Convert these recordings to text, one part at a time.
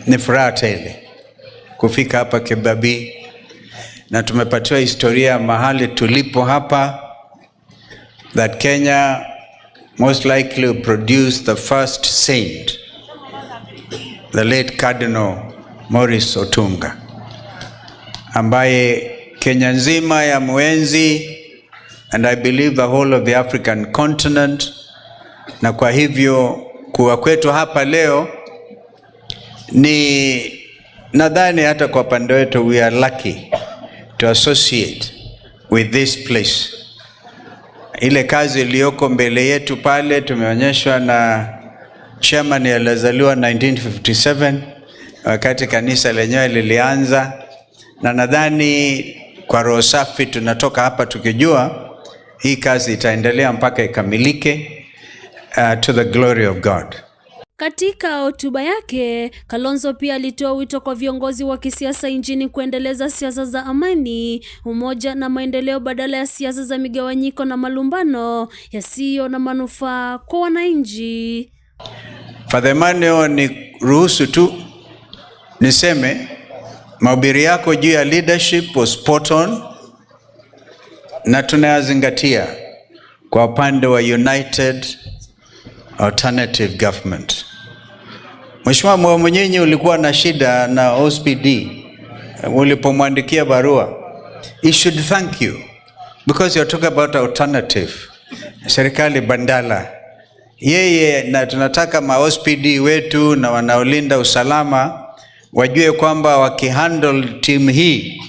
Ni furaha tele kufika hapa Kibabii na tumepatiwa historia mahali tulipo hapa, that Kenya most likely will produce the first saint, the late Cardinal Maurice Otunga, ambaye Kenya nzima yamuenzi and I believe the whole of the African continent. Na kwa hivyo kuwa kwetu hapa leo ni, nadhani hata kwa pande wetu, we are lucky to associate with this place. Ile kazi iliyoko mbele yetu pale tumeonyeshwa na chairman, alizaliwa 1957 wakati kanisa lenyewe lilianza, na nadhani kwa roho safi tunatoka hapa tukijua hii kazi itaendelea mpaka ikamilike, to the glory of God. Katika hotuba yake, Kalonzo pia alitoa wito kwa viongozi wa kisiasa nchini kuendeleza siasa za amani, umoja na maendeleo badala ya siasa za migawanyiko na malumbano yasiyo na manufaa kwa wananchi. Father Emmanuel, niruhusu tu niseme mahubiri yako juu ya leadership was spot on na tunayazingatia kwa upande wa United Alternative Government. Mheshimiwa Mwamunyinyi, ulikuwa na shida na OCPD ulipomwandikia barua. He should thank you because you're talking about alternative, serikali mbadala. Yeye na tunataka ma OCPD wetu na wanaolinda usalama wajue kwamba wakihandle timu hii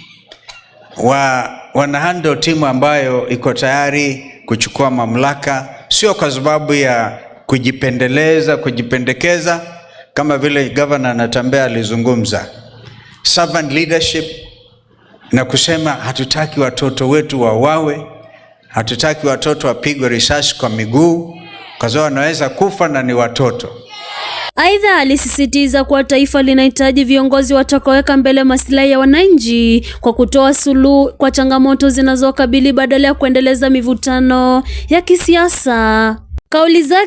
wana handle timu ambayo iko tayari kuchukua mamlaka, sio kwa sababu ya kujipendeleza, kujipendekeza, kama vile Governor Natembeya alizungumza, servant leadership, na kusema hatutaki watoto wetu wauawe, hatutaki watoto wapigwe risasi kwa miguu, kwa sababu wanaweza kufa na ni watoto. Aidha, alisisitiza kuwa taifa linahitaji viongozi watakaoweka mbele maslahi ya wananchi kwa kutoa suluhu kwa changamoto zinazokabili badala ya kuendeleza mivutano ya kisiasa. Kauli zake